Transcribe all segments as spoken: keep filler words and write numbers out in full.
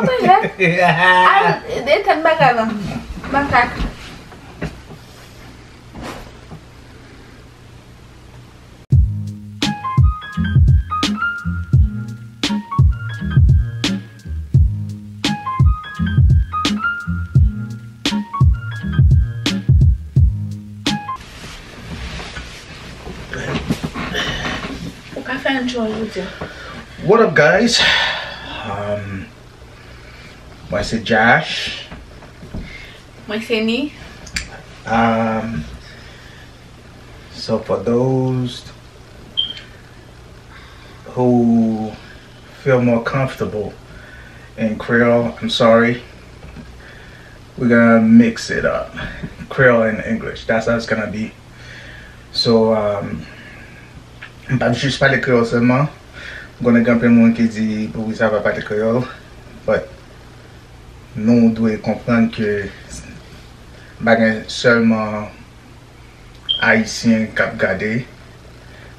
What the heck? Al, etenn bagay lan. Makak. Ou ka fè entro a jodi a. What up, guys? Um, mwen se Josh. Mwen se Ni. Um, so for those who feel more comfortable in Creole, I'm sorry. We're gonna mix it up. Creole and English. That's how it's gonna be. So, um, m p ap jis pale kreyòl sèlman. M konnen gen anpil moun ki di, "Poukisa w pa pale kreyòl?" But nou dwe konprann ke m pa gen sèlman Ayisyen k ap gade.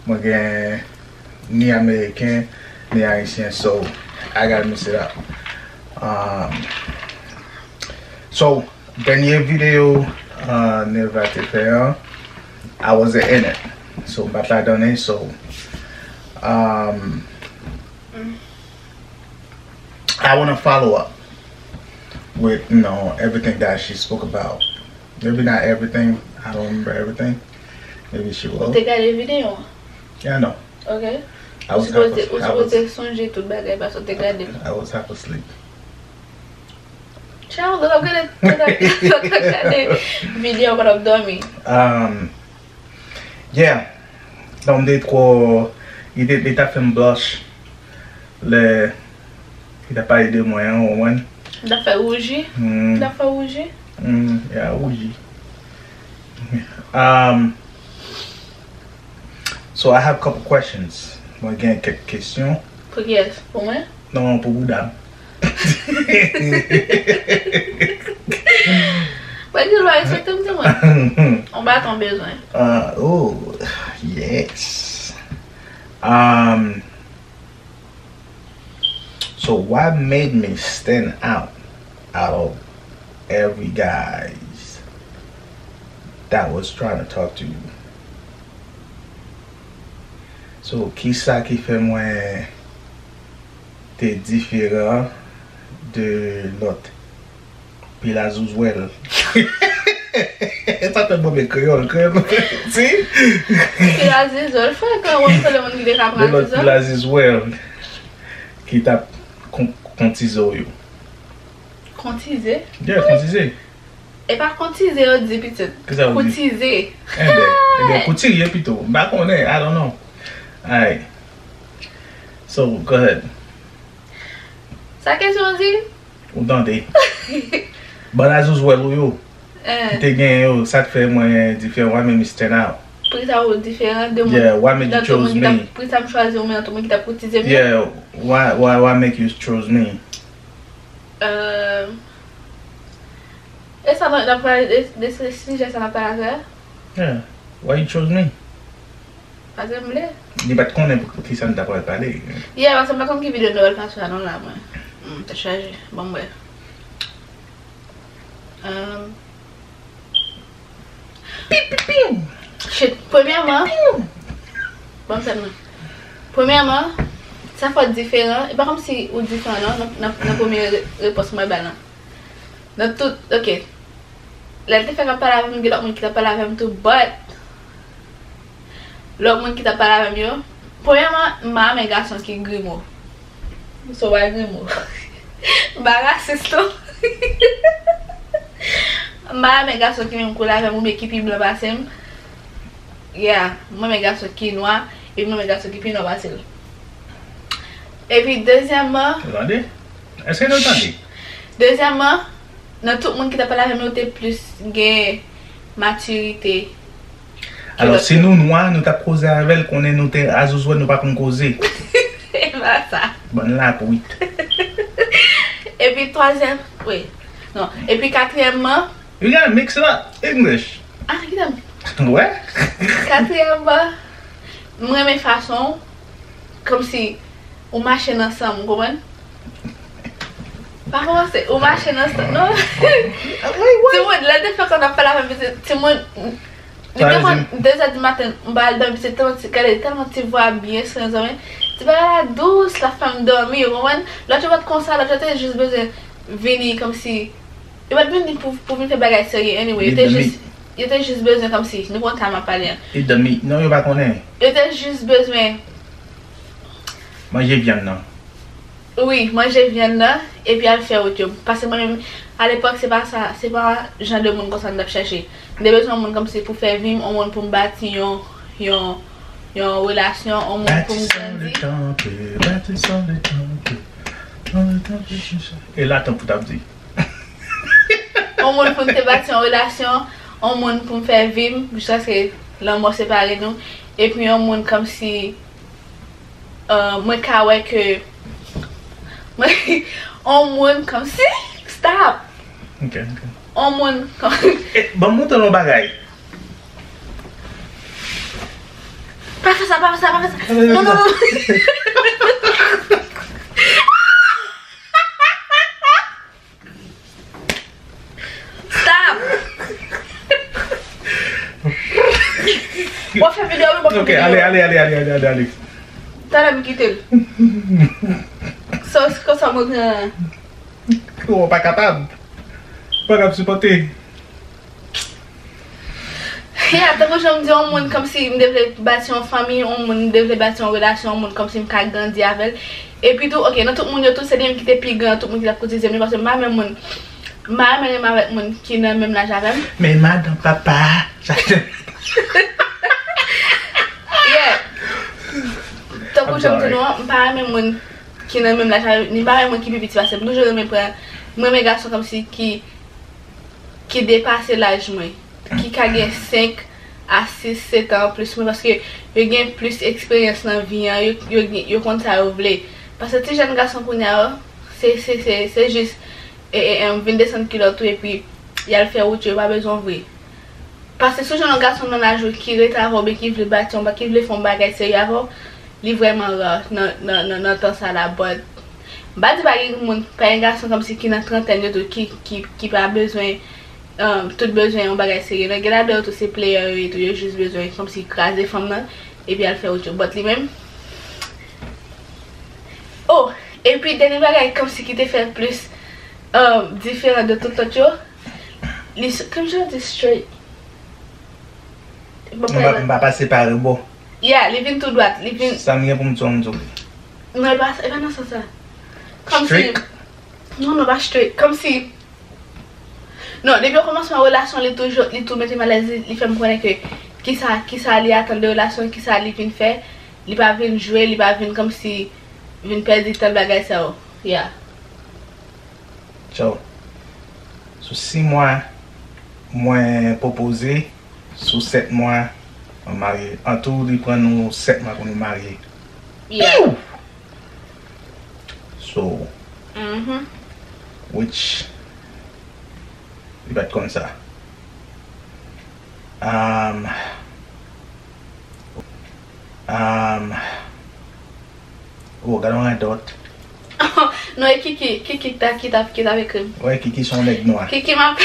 Mwen gen ni Ameriken, ni Ayisyen, so I gotta mix it up. Um, so, dènye videyo, uh, Neva te fè an, I wasn't in it. So, m pa t ladan li, so, um, I wanna follow up with, you know, everything that she spoke about. Maybe not everything. I don't remember everything. Maybe she will. Ou te gade videyo an? Yeah, I know. Ok. I was half asleep. Ou sipoze sonje tout bagay paske ou te gade. I was half asleep. Child, lè w ap gade, lè w ap gade videyo, w ap dòmi. Um, yeah. Donk, m te twò, li te, li t ap fè m blush lè li t ap pale de mwen an, ou konprann? Li t ap fè wouji? Mm. Li t ap fè wouji? Mm, yeah, wouji. Um, so I have couple questions. Mwen gen kèk kesyon. Pou kiyès? Pou mwen? Non, pou bouda m. Mwen di lwa respekte m di mwen. On baton bezwen. Uh, oh, yes. Um, so what made me stand out out of every guys that was trying to talk to you? So, kisa ki fè mwen te diferan de lòt? Pil azizwèl. Sa fè mwen men kreyòl, kreyòl. Si? Pil azizwèl, frekan, w ap pale moun ki te ka pran azizwèl. De lòt pil azizwèl ki t ap kon-, kontize w yo. Kontize? Yeah, kontize. E pa kontize yo di pitit. Kisa yo di? Koutize. Enben, enben, koutiye pito. M pa konnen, I don't know. Alright. So, go ahead. Sa kesyon an di? Ou tande. Bann azizwèl ou yo. Eh. Ki te gen yo, sa k fè mwen diferan, what made me stand out? Poukisa ou diferan de moun? Yeah, what made you choose me? Poukisa m chwazi ou, men tout moun ki t ap koutize m yo? Yeah, why, why, why make you choose me? Euh, E sa n ap pale de, de se sijè sa n ap pale avè a? Yeah. Why you chose me? Paske m vle. Li pa t konnen pou, pou ki sa n ta pral pale. Yeah, paske m pa konn ki videyo n ta pral pase a non la, mwen. Hmm, tèt chaje. Ban m wè. Um, Piu, piu, piu. Shit, premyèman, piu, piu, ban m tèt mwen. Premyèman, sa fè w diferan. E pa kòmsi ou diferan non, nan, nan, nan premye re-, repons mwen bay lan. Nan tout, ok. Lè l te fèk ap pale avè m, gen lòt moun ki t ap pale avè m tou, but lòt moun ki t ap pale avè m yo, premyèman, m pa renmen gason ki grimo. So, why grimo? M pa rasis non. M pa renmen gason ki menm koulè avè m oubyen ki pi blan pase m. Yeah, m renmen gason ki nwa, epi m renmen gason ki pi nwa pase l. Epi dezyèmman, Ou tande? Èske nou tande? Dezyèmman, nan tout moun ki t ap pale avè m yo, te plis gen matirite ke lòt yo. Alò, si nou nwa, nou t ap koze avè l, konnen nou te azizwèl, nou pa konn koze. E pa sa. Bann lapwit. Epi twazyèm, wi. Non. Epi katriyèmman, You gotta mix it up. English. Ah, kite m. Wè? Katriyèmman, m renmen fason w, kòmsi ou mache nan san m, ou konprann? Pa kòmanse, ou mache nan stan, non. Timoun, lè l te fè kòman ap pale avè m, timoun, li te konn de zè di maten, m pa al dòmi, se tèlman ti, gade, tèlman ti vwa byen sre, zanmi. Ti bagay la dous, l ap fè m dòmi, ou konprann? Lòt yo pa t konsa, lòt yo te jis bezwen vini kòmsi, yo pa t vini pou, pou vin fè bagay serye, anyway, yo te jis, yo te jis bezwen kòmsi, nou konn sa m ap pale an. Li dòmi, non, yo pa konnen. Yo te jis bezwen manje vyann nan. Wi, manje vyann nan, epi al fè wout yo. Paske mwen menm, alepòk, se pa sa, se pa jan de moun konsa m t ap chèche. M te bezwen yon moun kòmsi pou fè vi m, yon moun pou m bati yon, yon, yon relasyon, yon moun pou m grandi. Bâtissons le temple, bâtissons le temple, bâtissons le temple. E la, tanpri, t ap di. Yon moun pou m te bati yon relasyon, yon moun pou m fè vi m, jiskaske lanmò separe nou, epi yon moun kòmsi, euh, mwen ka wè ke mwen, yon moun kòmsi, stop! Ok, ok. Yon moun kòm- Eh, ban m montre nou yon bagay. Pa fè sa, pa fè sa, pa fè sa. Non, non, non. Stop! W ap fè videyo, wi, w ap fè videyo. Ok, ale, ale, ale. Talè m kite l. Sa, se konsa mwen gen. Ou pa kapab. Ou pa kapab sipòte. Yeah, tankou jan m di, yon moun kòmsi m te vle bati yon fanmi, yon moun m te vle bati yon relasyon, yon moun kòmsi m ka grandi avè l. Epi tou, ok, nan tout moun yo tou, se li menm ki te pi gran, tout moun ki t ap koutize m yo, paske m pa renmen moun, m pa renmen renmen avèk moun ki nan menm laj avè m. Men madan papa, sa te Yeah. Tankou jan m di nou an, m pa renmen moun ki nan menm laj avè m, ni m pa renmen moun ki pi piti pase m. M toujou renmen pran, m renmen gason kòmsi ki, ki depase laj mwen, ki ka gen senk a sis, sèt an anplis mwen, paske yo gen plis eksperyans nan vi an, yo, yo, yo konn sa yo vle. Paske ti jèn gason kounye a yo, se, se, se, se jis, e, e, e, vin desann kilòt ou epi y al fè wout yo, yo pa bezwen w vre. Paske si w jwenn yon gason nan laj ou ki rete avè w, oubyen ki vle bati yon, ki vle fè yon bagay serye avè w, li vrèman ra nan, nan, nan, nan tan sa la, but m pa di pa gen moun, pa gen gason kòmsi ki nan trantèn yo tou, ki, ki, ki pa bezwen, um, tout bezwen yon bagay serye. Non, gen ladan yo tou se player yo ye tou, yo jis bezwen kòmsi kraze fanm nan, epi al fè wout yo. But li menm, oh, epi dènye bagay kòmsi ki te fè l plis, um, diferan de tout lòt yo, li s-, kòm jan di straight. M pa, m pa pase pa rebò. Yeah, li vin tou dwat, li vin. Sa m gen pou m di w, m di w. Non, e pa, e pa nan sans sa. Kòmsi, straight? Non, non, pa straight. Kòmsi, non, depi okòmansman relasyon, li toujou, li tou mete m alèz, li, li fè m konnen ke kisa, kisa li atann de relasyon, kisa li vin fè, li pa vin jwe, li pa vin kòmsi vin pèdi tan bagay sa yo. Yeah. Tchao. Sou sis mwa, mwen pwopoze, sou sèt mwa, mwen marye. Antou, li pran nou sèt mwa pou nou marye. Yeah. Piw! So, mm-hmm, which, li pa t konn sa. Um, um, oh, gade yon radòt. Non, e Kiki, Kiki ki ta, ki ta, ki t ap ekri m. Wè, Kiki se yon nèg nwa. Kiki m ap,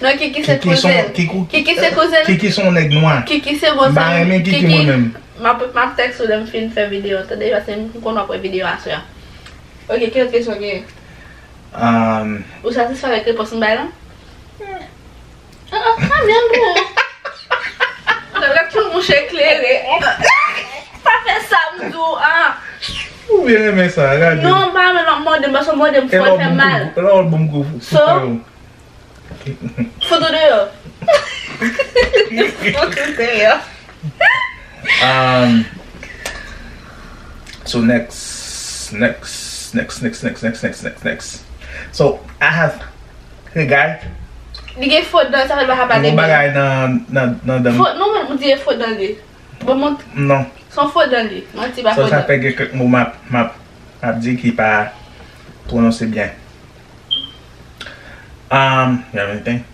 non, Kiki se kouzen. Kiki se kouzen. Kiki se yon nèg nwa. Kiki se bon zanmi. M pa renmen Kiki mwen menm. M ap, m ap tèks ou lè m fin fè videyo an, tande, paske m konn w ap wè videyo aswè a. Ok, ki lòt kesyon w genyen? Um, ou satisfè avèk repons m bay lan? Ah, ah, pa byen pou ou. Lè tout mouche klere. Pa fè sa, m di w, ah. Ou byen renmen sa, gade. Non, m pa renmen lè w mòde m, paske w mòde m fò, l fè m mal. E lè w bon kou, e lè w bon kou, so, fout ou deyò. Fout ou deyò. Um, so next, next, next, next, next, next, next, next, next. So, I have, hey guy. Li gen fo dan, sa fè l pa ka pale byen. Yon bagay nan, nan, nan dan. Fo, non, men, ou di e fo dan li. Bon, mont. Non. Se yon fo dan li. Manti pa fo dan. So, sa fè gen kèk mo m ap, m ap, m ap di ki pa pwononse byen. Um, you have anything?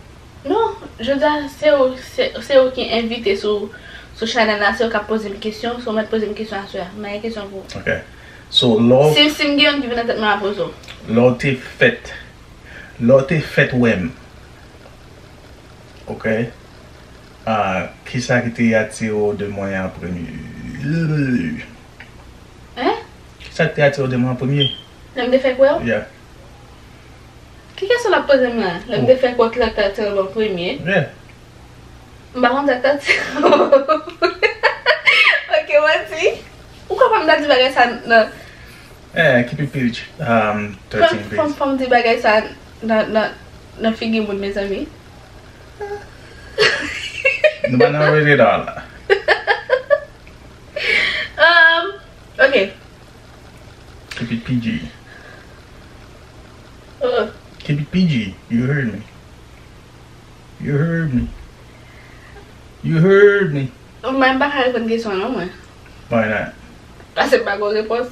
Non, jodi a, se ou, se, se ou ki envite sou, sou chanèl la, se ou k ap poze m kesyon, se ou mèt poze m kesyon aswè a. M pa gen kesyon pou ou. Ok. So, love. Si, si m gen youn ki vin nan tèt mwen, m ap poze w. Lè w te fèt, lè w te fèt wè m, ok? Ah, kisa ki te atire w de mwen an premye? Hein? Kisa ki te atire w de mwen an premye? Lè m te fèk wè w? Yeah. Ki kesyon l ap poze m la? Lè m te fèk wè w, ki sa k te atire w an premye? Yeah. M pa konn sa k t ap di. Ok, manti. Ou konprann m ta di bagay sa nan. Eh, keep it P G. Um, thirteen, please. Fò m di bagay sa nan, nan, nan figi moun, mezanmi. Nou pa nan rated R la. Um, ok. Keep it P G. Uh, Keep it P G. You heard me. You heard me. You heard me. Mwen, m pa ka reponn kesyon an non, mwen. Why not? Paske m pa gen repons.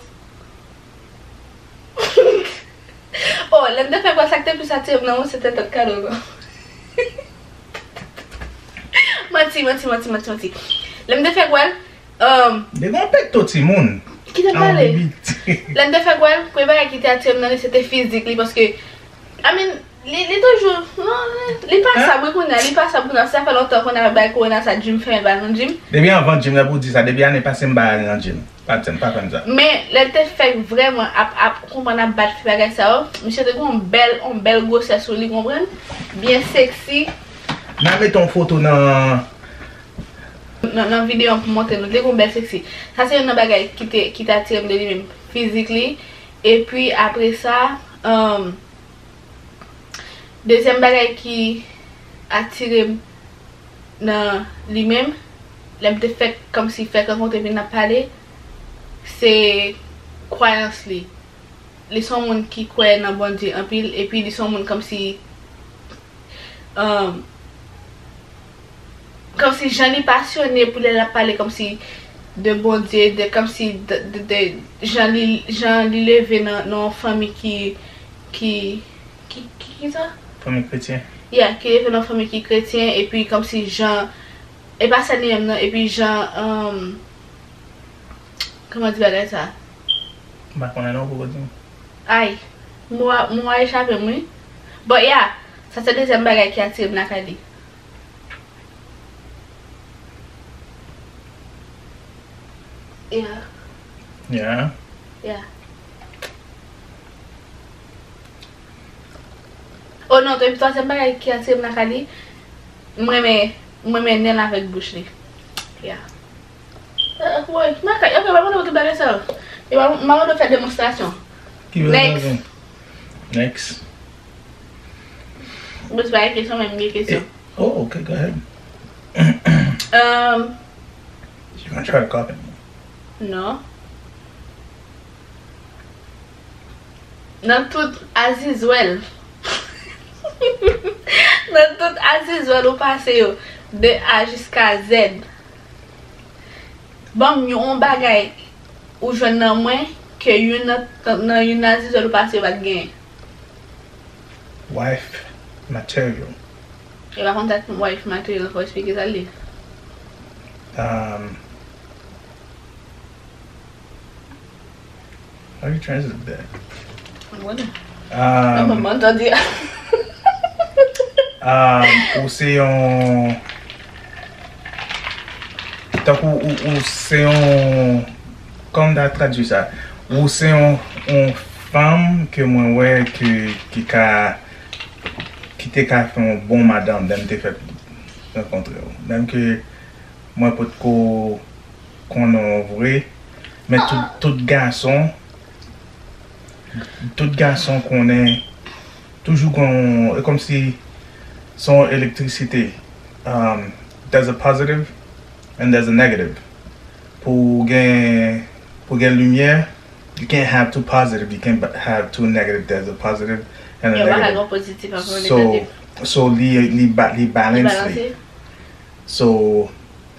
Oh, lè m te fèk wè l, sa k te plis atire m nan ou, se te tèt kado, non. Manti, manti, manti, manti, manti. Lè m te fèk wè l, um, Li gen yon pekto timoun. Kite m pale. Lè m te fèk wè l, premye bagay ki te atire m nan li, se te fizik li, paske, I mean, li, li toujou, non, li, li pasab, wi, kounye a, li pasab kounye a, sa fè lontan kounye a bay kowona sa, gym fèmen, pa al nan gym. Depi anvan gym, lè pou w di sa, depi ane pase m pa al nan gym. Pa t, m pa konn sa. Men, lè l te fèk vrèman ap, ap konprann ap bat fè bagay sa yo, misye te gen yon bèl, yon bèl gwosè sou li, konprann? Byen seksi. N a mete yon foto nan nan, nan videyo an pou montre nou. Li te gen yon bèl seksi. Sa se youn nan bagay ki te, ki te atire m de li menm, fizik li. Epi apre sa, um, dezyèm bagay ki atire m nan li menm, lè m te fèk kòmsi fèk rankontre epi n ap pale, se kwayans li. Li se yon moun ki kwè nan Bondye anpil, epi li se yon moun kòmsi, um, kòmsi jan li pasyone pou lè l ap pale kòmsi de Bondye, de kòmsi de, de, de jan li, jan li leve nan, nan yon fanmi ki, ki, ki, ki, ki sa? Fanmi kretyen. Yeah, ki leve nan yon fanmi ki kretyen, epi kòmsi jan, e pa sa li menm non, epi jan, um, kòman di bagay sa? M pa konnen non, poko di m. Ay, mo a, mo a echape m, wi. But yeah, sa se dezyèm bagay ki atire m lakay li. Yeah. Yeah. Yeah. Oh non, epi twazyèm bagay ki atire m lakay li, m renmen, m renmen nen l avèk bouch li. Yeah. Eh, woy, makak, ok, pa mande w tout bagay sa yo. E pa, m pa mande w fè demonstrasyon. Ki bagay sa? Next. Next. Mwen se pa gen kesyon, men m gen kesyon. Eh, oh, ok, go ahead. Um, You gonna try to copy me? Non. Nan tout azizwèl. Nan tout azizwèl ou pase yo, de A jiska Z. Ban m yon bagay ou jwenn nan mwen ke youn nan, nan youn nan azizwèl ou pase yo pa t genyen. Wife material. E pa konn sa k wife material, fò w esplike sa l ye. Um, How you translate that? Mwen konnen. Um, Mwen tande. Um, ou se yon, tankou ou, ou se yon, kòman m ta tradui sa? Ou se yon, yon fanm ke mwen wè ke, ki ka, ki te ka fè yon bon madanm lè m te fèk rankontre w. Menm ke mwen potko konnen w vre, men tout, tout gason, tout gason konnen, toujou gen yon, e kòmsi se yon elektrisite. Um, there's a positive and there's a negative. Pou gen, pou gen limyè, you can't have too positive, you can't have too negative. There's a positive and a negative. Yo, pa ka gen yon pozitif ak yon negatif. So, so li, li ba-, li balance li. Li balanse. So,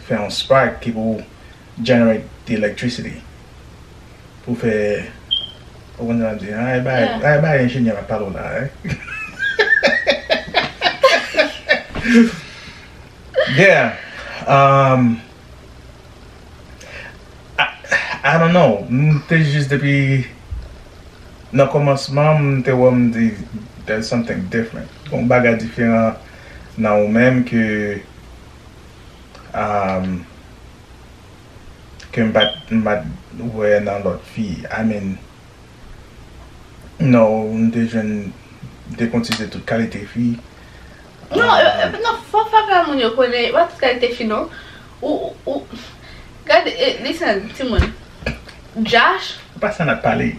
fè yon spark ki pou generate the electricity. Pou fè, ou konn sa m di, ah, e bay, ah, e bay enjenyè m ap pale w la, hein? Yeah. Um, I, I don't know. M te jis depi Nan kòmansman, m te wè, m di, "There's something different." Gon bagay diferan nan ou menm ke, um, ke m pa t, m pa t wè nan lòt fi. I mean, no, m te jwenn, m te konn itilize tout kalite fi. Non, e, e, non, fò, fò fè moun yo konnen, pa tout kalite fi, non. Ou, ou, ou, gade, e, listen, timoun. Josh. Ou pa sa n ap pale.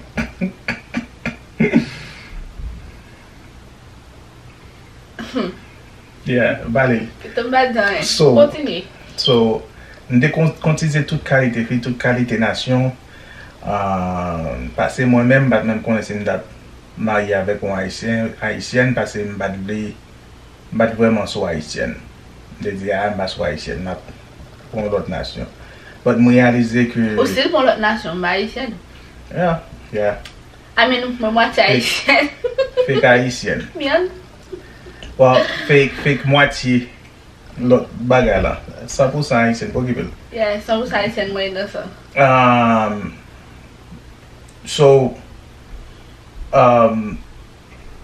Yeah, pale. Pito m pa di anyen. So, kontinye. So, m te kon-, konn itilize tout kalite fi, tout kalite nasyon. Ah, paske mwen menm, m pa t menm konnen si m t ap marye avèk yon ayisyen, ayisyèn, paske m pa t vle, m pa t vrèman sou ayisyèn. M te di, "Ah, m pa sou ayisyèn, m ap pran yon lòt nasyon." But m reyalize ke... Ou still pran lòt nasyon, m pa ayisyèn. Yeah, yeah. I mean, mwen mwatye ayisyèn. Fake ayisyèn. Mèd. Well, fake, fake mwatye lòt bagay la. San pou san ayisyèn, pa okipe l. Yeah, san pou san ayisyèn, mwen nan sa. Um, so, um,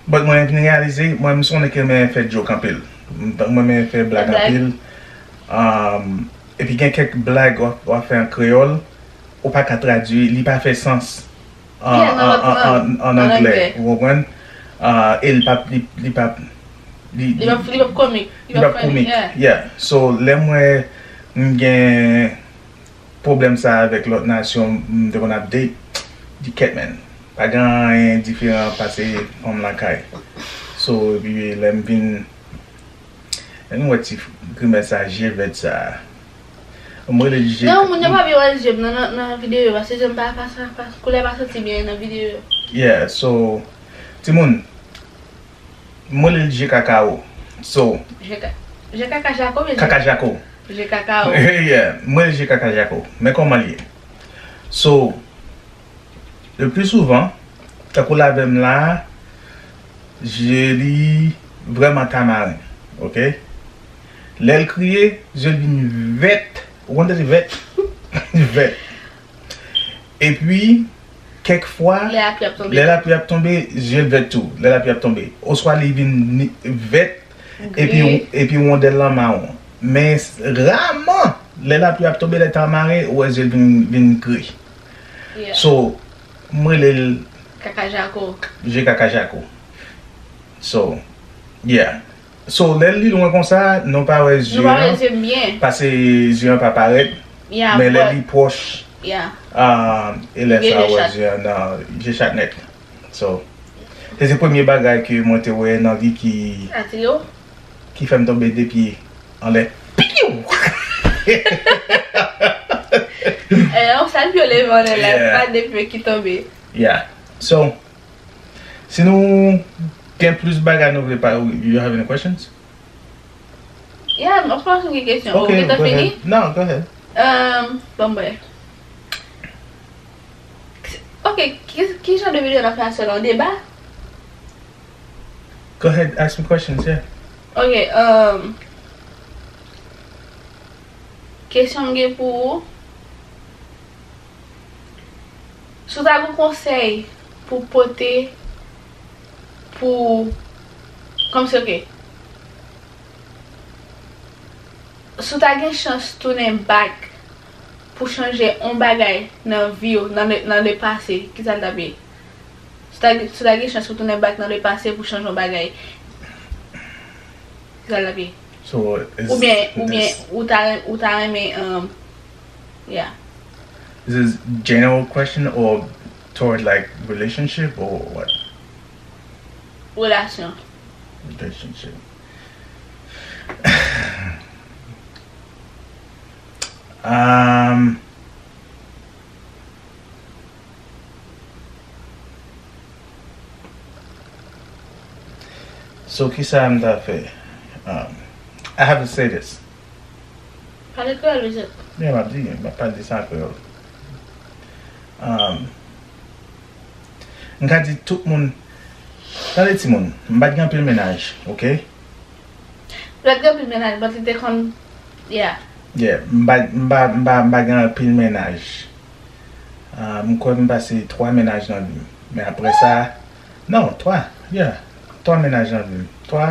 but mwen vin reyalize, mwen, m se yon nèg ki renmen fè joke anpil. M, mwen renmen fè blag anpil. Um, epi gen kèk blag w ap, w ap fè an kreyòl, ou pa ka tradui, li pa fè sans an, yeah, nan lòt lang, an, an, an anglè, anglè, ou konprann? Ah, e li p ap, li, li p ap, li, li p ap, li p ap komik, li p ap funny, yeah. Yeah. So, lè m wè m gen pwoblèm sa avèk lòt nasyon, m te konn ap date, di, "Kèt, man, pa gen anyen diferan pase fanm lakay." So, epi lè m vin Ann wè ti grimès sa, je vèt sa. M rele l je... Non, moun yo pa byen wè je m nan, nan, nan videyo yo, paske je m pa, pa, pa, pa, koulè pa santi byen nan videyo yo. Yeah, so, timoun, m rele l je kakao. So, je ka-, je kaka jako, oubyen je... Kaka jako. Je kakao. Yeah, m rele l je kaka jako. Men kòman l ye. So, le plus souvent, tankou l avè m la, je li vrèman tamaren, oke? Lè l kriye, je l vin vèt, ou konn sa se vèt? Vèt. Epi, kèk fwa, lè lapli ap tonbe, lè lapli ap tonbe, je l vèt tou, lè lapli ap tonbe. Oswa li vin ni-, vèt, epi, gri, epi wondèl lan mawon. Men s-, raman, lè lapli ap tonbe, lè tamaren, ou wè je l vin, vin gri. Yeah. So, m rele l Kaka Jako. Je Kaka Jako. So, yeah. So, lè l li lwen konsa, nou pa wè je an, paske je an pa parèt, yeah, men lè li pwòch, yeah, ah, e lè sa ou wè je an nan je chat nèt. So, se, se premye bagay ke mwen te wè nan vi ki, atire w, ki fè m tonbe de pye anlè. Piw! Eh, yon sèl pye w leve anlè la, yeah, pa de pye ki tonbe. Yeah. So, si nou gen plis bagay nou vle pale, you have any questions? Yeah, of course, m gen kesyon. Ok, ou gentan fini? Non, go ahead. Um, bon, mwen. Ok, ki, ki jan de videyo n ap fè a sèl an deba? Go ahead, ask me questions, yeah. Ok, um, kesyon m gen pou ou. Si w ta gen yon konsèy pou pote pou, kòmsi, ok. Si w ta gen chans tounen back pou chanje yon bagay nan vi w, nan le, nan le pase, kisa l t ap ye? Si w ta, si w ta gen chans pou tounen back nan le pase pou chanje yon bagay, kisa l ap ye? So, is... Oubyen, oubyen this, ou ta, ou ta renmen, um, yeah. Is this general question or toward, like, relationship or what? Relasyon. Relationship. Um, So, kisa m ta fè? Um, I have to say this. Pale kreyòl, mesye. Men m ap di, m ap pale de sa an kreyòl. Um, m ka di tout moun, tande timoun, m pa t gen anpil mennaj, oke? Ou pa t gen anpil mennaj, but li te konn, yeah. Yeah, m pa, m pa, m pa, m pa gen anpil mennaj. Ah, m kwè m pase twa mennaj nan vi m. Men apre sa, non, twa, yeah. Twa mennaj nan vi m. Twa,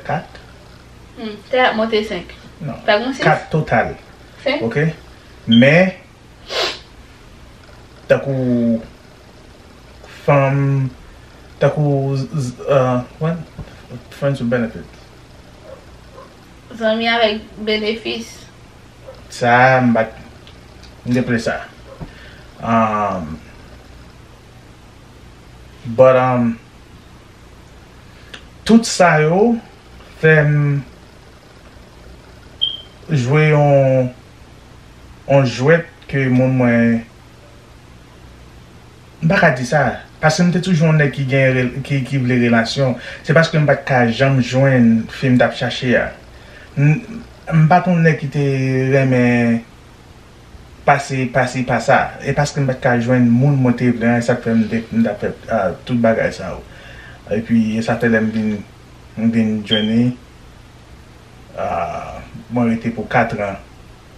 kat. Hmm, te ap monte senk. Non. Kat total. Senk? Ok. Men, tankou fanm, tankou, uh, what? Friends with benefits. Zanmi avèk benefis. Sa, m pa t, m te ple sa. Um, but, um, tout sa yo fè m jwe yon, yon jwèt ke moun mwen, m pa ka di sa. Paske m te toujou yon nèg ki gen rel-, ki, ki vle relasyon. Se paske m pa t ka janm jwenn fi m t ap chache a. M, m pa t yon nèg ki te renmen pase, pase pa sa. E paske m pa t ka jwenn moun mwen te vle an, e sa k fè m te, m t ap fè, ah, tout bagay sa yo. Epi, e sa fè lè m vin, m vin jwenn li, ah, mwen rete pou katran,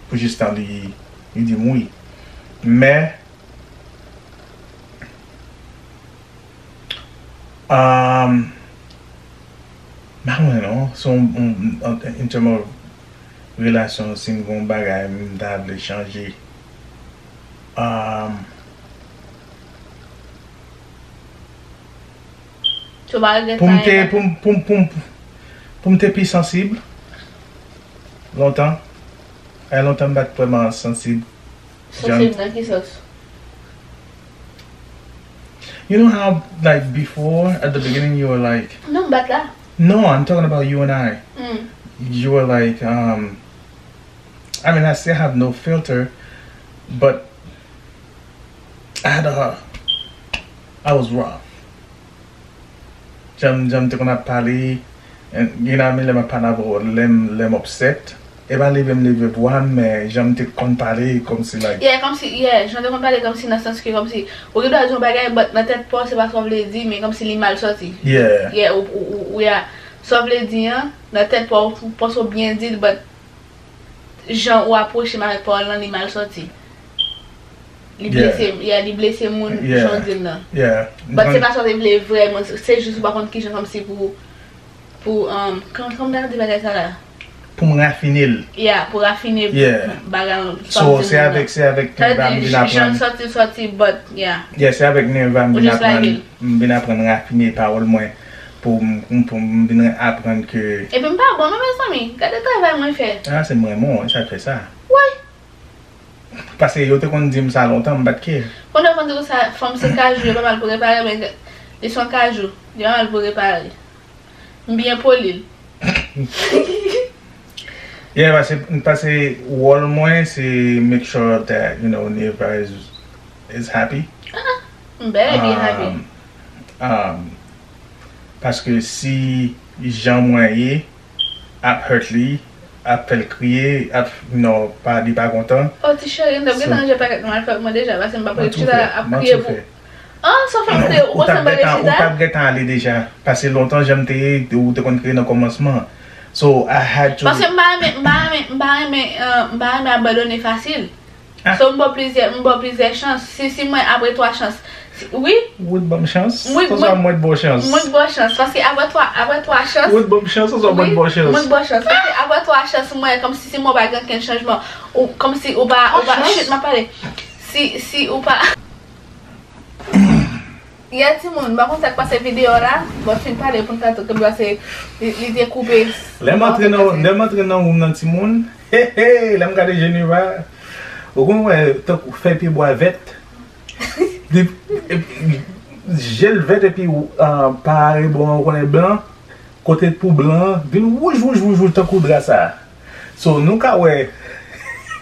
pou jistan li, li di m wi. Men, um, m pa konnen non, se yon, yon, yon, in term of relasyon, si m gen yon bagay m ta vle chanje. Um, Pou m te, pou m, pou m, pou m, pou m te pi sansib lontan. E lontan m pa t vrèman sansib. Sansib nan ki sans? You know how, like, before, at the beginning, you were like, non, m pa t la. No, I'm talking about you and I. Mm. You were like, um, I mean, I still have no filter, but I had a, I was rough. Jan, jan m te konn ap pale, and, you know what I mean, lè m ap pale avè w, lè m, lè m upset, e pa leve m leve vwa m, men jan m te konn pale, kòmsi, like, yeah, kòmsi, yeah, jan te konn pale kòmsi nan sans ke kòmsi, ou gen dwa di yon bagay, but nan tèt pa w, se pa sa w vle di, men kòmsi li mal sòti. Yeah. Yeah, ou, ou, ou, ou, yeah. Sa w vle di an, nan tèt pa w, ou panse w byen di l, but jan ou apwoche m avèk pawòl lan, li mal sòti. Li blese, yeah, li blese moun, jan w di l lan. But se pa sa w te vle vrèman, se, se jis ou pa konn kijan kòmsi pou, pou, um, kòman, kòman m ta di bagay sa la? Pou m rafine l. Yeah, pou rafine bagay lan, sa w di l lan. So, se avèk, se avèk Neva m vin aprann. Jan l sòti, l sòti, but, yeah. Yeah, se avèk Neva m vin aprann. M vin aprann rafine pawòl mwen pou m, pou m, pou m vin aprann ke. Epi m pa bon non, mezanmi. Gade travay mwen fè. Ah, se m renmen w, e sa k fè sa. Woy! Paske yo te konn di m sa lontan, m pa t care. Kounye a w konn di konsa, fanm se kajou, yo pa mal pou repare, men li se yon kajou, li pa mal pou repare. M byen poli l. Yeah, paske, paske wòl mwen, se make sure that, you know, Neva is, is happy. Ah, m bèl byen happy. Um, um, paske si jan mwen ye ap hurt li, ap fè l kriye, ap, you know, pa, li pa kontan. Oh, ti cheri, m t ap gentan ranje pakèt mwen al fè pou mwen deja, paske m p ap ret chita la ap kriye pou. Ah, sa fè m te, ou panse m pa gen chita? Ou t ap gentan ale deja. Paske lontan, jan m te ye, ou te konn kriye nan kòmansman. So, I had to. Paske m pa renmen, m pa renmen, m pa renmen, euh, m pa renmen abandone fasil. So, m ba w plizyè, m ba w plizyè chans. Si, si mwen, apre twa chans. Si, wi. Ou t ban m chans? Wi, soswa mwen t ba w chans. Mwen t ba w chans. Paske apre twa, apre twa chans. Ou t ban m chans, soswa mwen t ba w chans. Wi, mwen t ba w chans. Paske apre twa chans, mwen, kòmsi si mwen pa gen okenn chanjman. Ou, kòmsi ou pa, ou pa, chut, m ap pale. Si, si ou pa. Yeah, timoun, m pa konn sa k pase videyo a la, but fin pale pou n ka tou, ke m pase, li, li te koupe. Lè m antre nan, lè m antre nan woum nan, timoun, he, he, lè m gade Geneva, ou konn wè, tankou fèy pyebwa vèt, li, epi, je l vèt, epi, ah, pa rebò an, ou konnen blan, kote pou blan an, vin wouj, wouj, wouj, wouj, tankou dra sa. So, nou ka wè.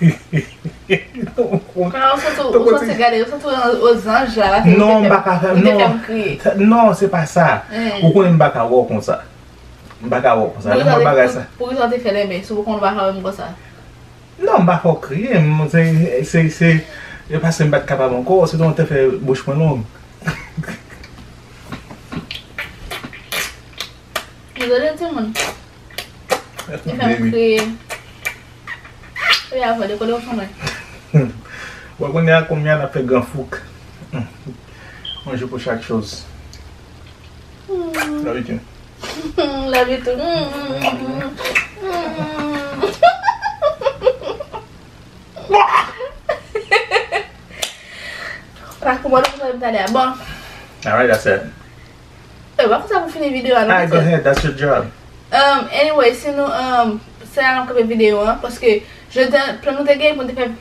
Kòman ou santi, ou santi gade, ou santi w o zanj la, paske ou te fè m, ou te fè m kriye. Non, se pa sa. Ou konnen m pa ka wè w konsa. M pa ka wè w konsa. Lè m wè bagay sa. Poukisa w te fè lè men, si w konn ou pa ka wè m konsa? Non, m pa fè w kriye, m, se, se, se, e paske m pa t kapab ankò, se te yon te fè bouch mwen long. Dezole, timoun. Li fè m kriye. Wi, avè de kote w fè mwen. Bon, kounye a, kounye a, n ap fè gran fouk. Jou pou chak choz. Love you too. Love you too. Pa kouman nou pral tande a. Bon. Alright, that's it. E pa konsa pou fini videyo a non. Alright, go ahead. That's your job. Um, anyway, si nou um, se la nou kanpe videyo an, paske jodi an, plan nou te gen pou nou te fè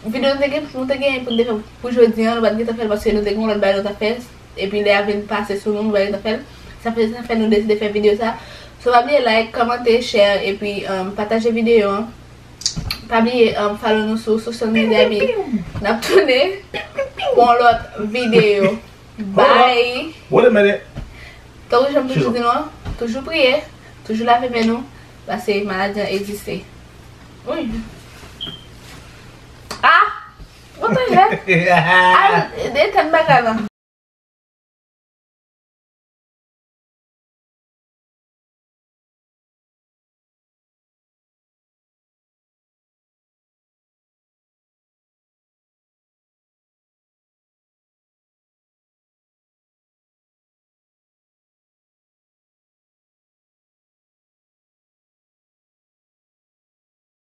videyo nou te gen nou te gen pou nou te fè pou jodi an, nou pa t gentan fè l paske nou te gen yon lòt bagay nou ta fè. Epi lè a vin pase sou nou, nou pa t gentan fè l. Sa fè sa fè nou deside fè videyo sa. So pa bliye like, kòmante, share epi um, pataje videyo an. Pa bliye um, follow nou sou social media epi n ap tounen pou yon lòt videyo. Bye. Wait a minute. Tankou jan m toujou di nou an, toujou priye, toujou lave men nou, paske maladi an egziste. Wi. Ah! What the heck? Al detann bagay lan.